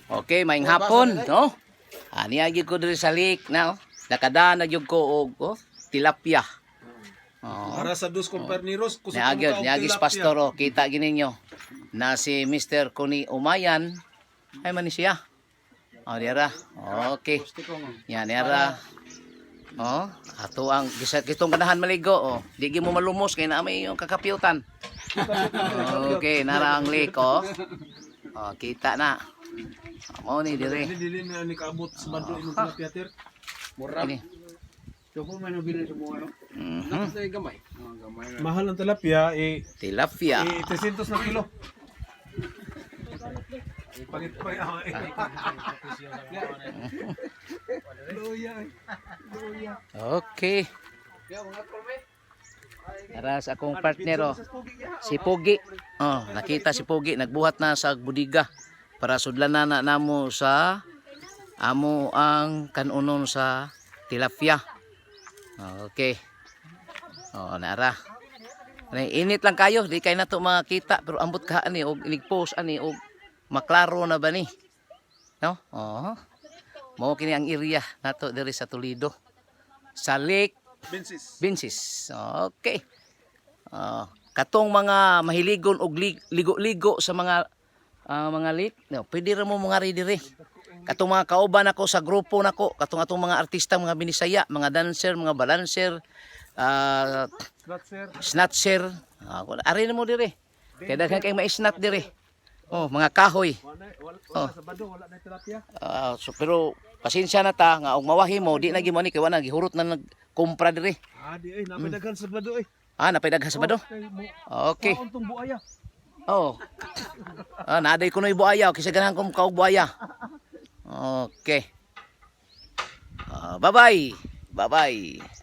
Okay, maayong hapon, no? Ani gyud ko diri sa lake na, oh. Nakadana gyud ko og, oh, tilapia. Oh. Para sa dos comperniros, kusog Niagi, ka og niagi tilapia. Pastor, oh, kita gininyo na si Mr. Kuni Umayan ay man ni siya. Oh, dira. Okay. Yan, dira. Oh, ato ang gisa kitong ganahan maligo, oh. Di gyud mo malumos kay naa may yung kakapyutan. Okay, nara ang lake, oh. Oh, kita na. Mao ni dire. Dili dili na ni kaabot sa bando imong tilapia, ter. Ini. Choco man ang bilin sa mga ano. Gamay. Oh, gamay na. Mahal ang tilapia eh, Tilapia. eh 300 na kilo. Pangit pa yan. Luya eh. Luya. Okay. Tara sa akong partner, oh. Si Pogi. Oh, nakita si Pogi nagbuhat na sa budiga para sudlan na na namo sa amo ang kanunon sa tilapia. Okay. Oh, nara. Nay, init lang kayo, di kay nato makita pero ambot ka ani og inig-post ani og maklaro na ba ni? No? Oh. Mao kini ang area nato diri sa Toledo. Sa Lake Bensis. Vinces. Okay. Ah, katong mga mahiligon og ligo-ligo sa mga mga lake, no, pwede ra mo mga diri. Katong mga kauban nako sa grupo nako, katong atong mga artista, mga binisaya, mga dancer, mga balancer, Snatcher. Snatcher. Ari na mo diri. Kay daghan kay ma-snat diri. Oh, mga kahoy. Wala wala, wala sa bando, wala na tilapia. Ah, so, pero pasensya na ta nga og mawahi mo, di na gyud mo ni kay wala gihurot na nagkumpra diri. Ah, di ay napay daghan sa bando eh. Ah, napay daghan sa bado. Kay mo. Okay. Kaon tong buaya. Oh. Ah, naaday ko no'y buaya. Kaysa ganahan kong kaog buaya. Okay. Ah, bye-bye. Bye-bye.